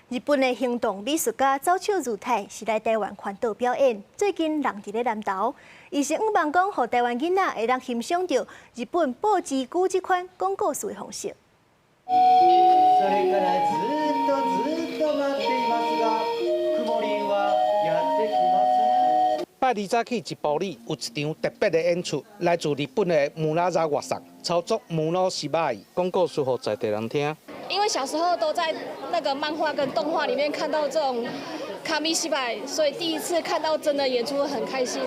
日本的行動美術家早手如太是來台灣環島表演，最近人佇咧南投，伊是向望講，予台灣囡仔會當欣賞著日本報之久這款講故事的方式。それからずっとずっと待っていますが、くもりんはやってきません。拜二早起一埔里有一場特別的演出，來自日本的布拉扎樂送，操作布魯斯巴講故事予在地人聽。因為小時候都在那個漫畫跟動畫裡面看到這種卡米西拜，所以第一次看到真的演出很開心。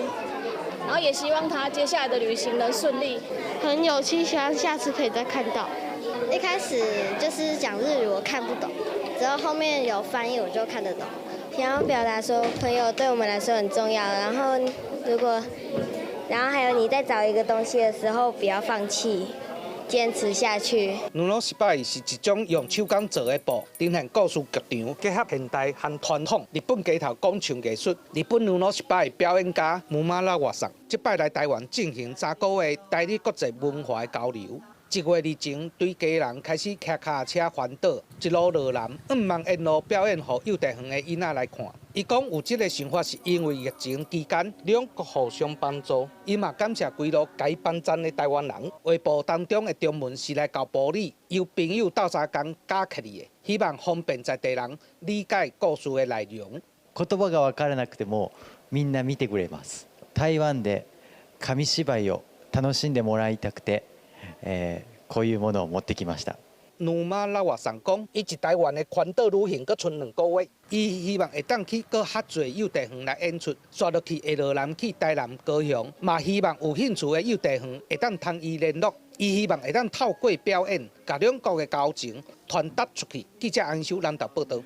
然後也希望他接下來的旅行能順利。很有趣，希望下次可以再看到。一開始就是講日語，我看不懂，之後後面有翻譯，我就看得懂。想要表達說，朋友對我們來說很重要。然後如果，然後還有你在找一個東西的時候，不要放棄，堅持下去。布魯斯拜是一種用手工做的布，呈現故事劇場，結合現代和傳統日本街頭講唱藝術。日本布魯斯拜表演家姆馬拉瓦桑，這擺來台灣進行3個月台日國際文化交流。一月二前，對家人開始騎跤踏車環島，一路落南，向望沿路表演予幼稚園的囡仔來看。伊講有這個想法是因為疫情期間兩國互相幫助，伊嘛感謝規路共伊幫贊的台灣人。畫布當中的中文是來到埔里，由朋友鬥相共教起來的，希望方便在地人理解故事的內容。言葉が分からなくてもみんな見てくれます。台灣で紙芝居を楽しんでもらいたくて。こういうものを持ってきました。努馬拉瓦桑講，伊佇台灣的環島旅行閣賰2個月，伊希望會當去閣較濟幼稚園來演出，紲落去會落南去台南、高雄，嘛希望有興趣的幼稚園會當通伊聯絡，伊希望會當透過表演，共兩國的交情傳達出去。記者安修南投報導。